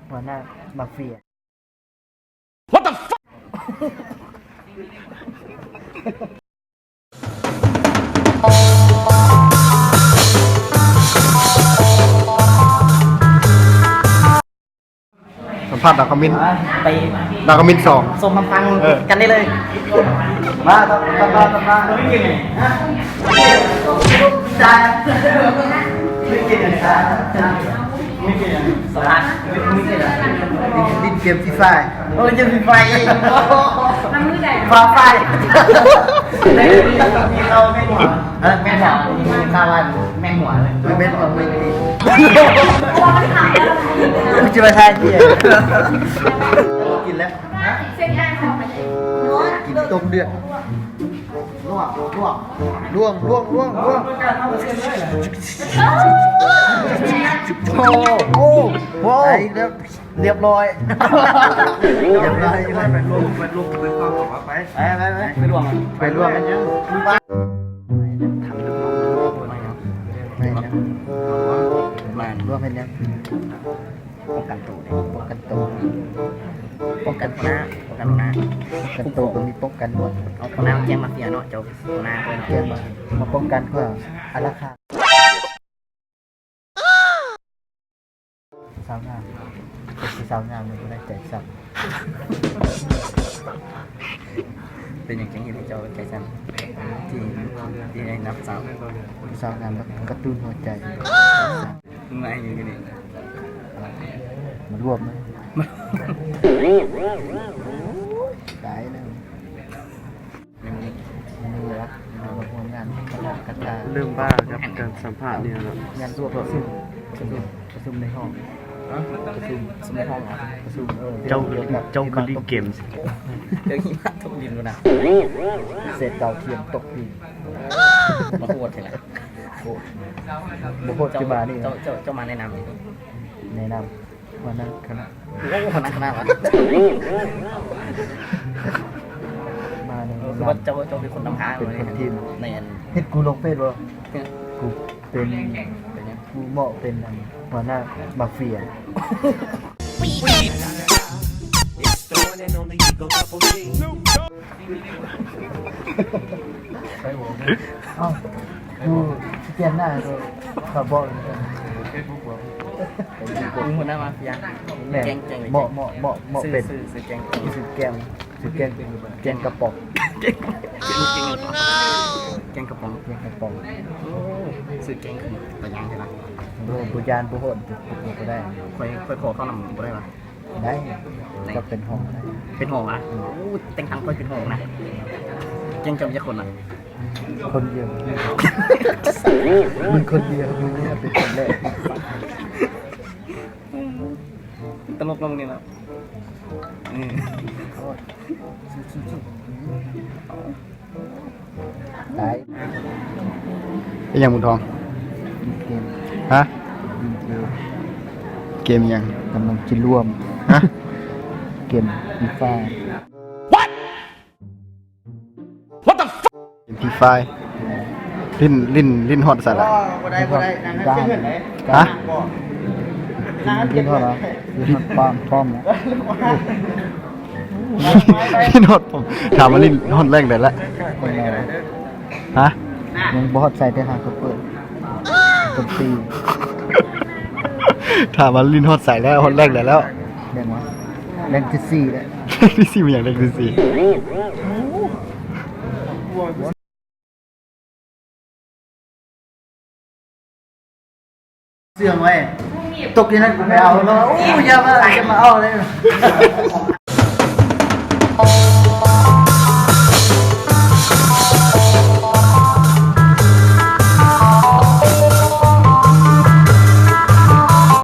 ຫົວໜ້າມາເຟຍ. ສຳພາດດາວຂະມິນ ໄປ ດາວຂະມິນສອງ ຊົມນຳຟັງ ເອີ ກັນໄດ້ເລີຍ. ມາ ຕາມມາ ຕາມມາ ຕາມມາ. ຫຼິ້ນເກມ Free Fire. ໂອ້ ຫຼິ້ນເກມ Free Fire ອີກ. ຟ້າໄຟ ເອີ ແມ່ນຫຍັງ? ມີຂ່າວວ່າແມ່ງຫົວເລີຍ ແມ່ງຫົວເລີຍ. ເອີ ຊິມາຖ່າຍເກມ ກິນແລ້ວ ກິນຕົ້ມເດືອດ. ລ່ວງ ລ່ວງ ລ່ວງ ລ່ວງ ລ່ວງ ລ່ວງ. ໂອ້ ໂອ້ ໄດ້ແລ້ວ ລຽບຮ້ອຍ ລຽບຮ້ອຍ. ໄປ ໄປ ໄປ ໄປ ໄປ ໄປລ່ວງ ໄປລ່ວງ ມາ ມາ ມາ ລ່ວງເຮັດຫຍັງ? ປ້ອງກັນໂຕເດ້ ປ້ອງກັນໂຕ ປ້ອງກັນຫົວໜ້າ ປ້ອງກັນຫົວໜ້າ ປ້ອງກັນໂຕກໍມີປ້ອງກັນຫົວ. ເອົາຫົວໜ້າແກ້ງມາເຟຍເນາະ ເຈົ້າຫົວໜ້າເພິ່ນ ແກ້ງມາ ມາປ້ອງກັນເພື່ອອາລາຄາ. ສາວງາມ ຜູ້ສາວງາມນີ້ບໍ່ໄດ້ໃຈສັ່ນ. ເປັນຫຍັງຈຶ່ງເຮັດໃຫ້ເຈົ້າໃຈສັ່ນ ທີ່ ທີ່ໄດ້ນັບສາວ? ຜູ້ສາວງາມແບບກະຕຸ້ນຫົວໃຈ. ມາອີ່ຫຍັງຢູ່ນີ້? ມາລວມເລີຍ ຕາຍແລ້ວ. ຍັງມີ ຍັງມີເວລາ ມາຮ່ວມງານ ເລີ່ມບ້າກັບການສຳພາດນີ້ແລ້ວ. ງານປະຊຸມ ປະຊຸມ ປະຊຸມໃນຫ້ອງ ປະຊຸມ ປະຊຸມໃນຫ້ອງ ປະຊຸມ ເອີ ເຈົ້າ ເຈົ້າກໍຫຼິ້ນເກມ ເຈົ້າຫິມະຕົກດິນພຸ້ນນະ ເສດດາວທຽມຕົກດິນ. ມາໂຫດແທ້ລະ ໂຫດ ບໍ່ໂຫດຄືມານີ້. ເຈົ້າ ເຈົ້າ ເຈົ້າມາແນະນຳ ແນະນຳ ຫົວໜ້າຄະນະ ໂອ້ ຫົວໜ້າຄະນະຫວາ? ມາແນະນຳ ເອີ ຄືວ່າເຈົ້າ ເຈົ້າເປັນຄົນນຳທາງ ເປັນຄົນທີມ ແມ່ນ ເຫັນກູລົງເຟສບໍ່? ເອີ ກູເປັນ ເປັນຫຍັງ? ກູເໝາະເປັນ ອັນ ຫົວໜ້າມາເຟຍ. ເອົ້າ ຢູ່ ຊິປ່ຽນໜ້າ ເຂົາບອກເຟສບຸກບໍ? ເຟສບຸກ ເປັນຫົວໜ້າມາເຟຍ ແມ່ນ ແກ້ງ ແກ້ງ ເໝາະ ເໝາະ ເໝາະ ເໝາະເປັນ ຊື່ ຊື່ ຊື່ແກ້ງ ຊື່ແກ້ງ ຊື່ແກ້ງ ແກ້ງກະປ໋ອງ ແກ້ງ ແກ້ງກະປ໋ອງ ແກ້ງກະປ໋ອງ. ໂອ້ ຊື່ແກ້ງຄືຕາຢ້ານແທ້ລະ. ໂອ້ ບໍ່ຢ້ານ ບໍ່ໂຫດ ບຸກບໍ່ໄດ້ ຂ້ອຍ ຂ້ອຍຂໍເຂົ້ານຳບໍ່ໄດ້ຫວາ? ໄດ້ ໄດ້ ກໍເປັນຮອງໄດ້ ເປັນຮອງຫວາ? ອືມ ໂອ້ ແຕ່ງຕັ້ງຂ້ອຍເປັນຮອງນະ. ແກ້ງເຈົ້າມີຈັກຄົນລະ? ຄົນດຽວ ມີຄົນດຽວ ມື້ນີ້ເປັນຄົນແລກ. ຕະຫຼົກເນາະມື້ນີ້ເນາະ. ອືມ ໂອ້ຍ ສູ້ໆໆ. ຕາຍ ເຮັດຫຍັງບຸນທອງ? ຫຼິ້ນເກມ ຮະ? ຫຼິ້ນເກມ ເກມຫຍັງ? ກຳລັງຊິລວມ ຮະ? ເກມ Free Fire. What? What the fuck? ເກມ Free Fire. ຫຼິ້ນ ຫຼິ້ນ ຫຼິ້ນຮອດໃສລະ? ບໍ່ໄດ້ ບໍ່ໄດ້ ນັ້ນ ຮະ? ຫຼິ້ນຮອດ ຫຼິ້ນຮອດປ້ອມ ປ້ອມ ຫຼິ້ນຮອດປ້ອມ. ຖາມວ່າຫຼິ້ນຮອດແລງໃດລະ? ຮະ? ຍັງບໍ່ຮອດໃສ ແຕ່ຫາກໍເປີດ ເປັນປີ. ຖາມວ່າຫຼິ້ນຮອດໃສແລ້ວ ຮອດແລງໃດແລ້ວ? ແລງຫວາ? ແລງທີສີ່ແຫຼະ. ທີສີ່ ມັນຫຍັງແລງທີສີ່? ເຊື່ອງໄວ້ ຕົກຢູ່ນັ້ນ ໄປເອົາເນາະ. ໂອ້ ຢ່າມາ ຢ່າມາເອົາເລີຍ.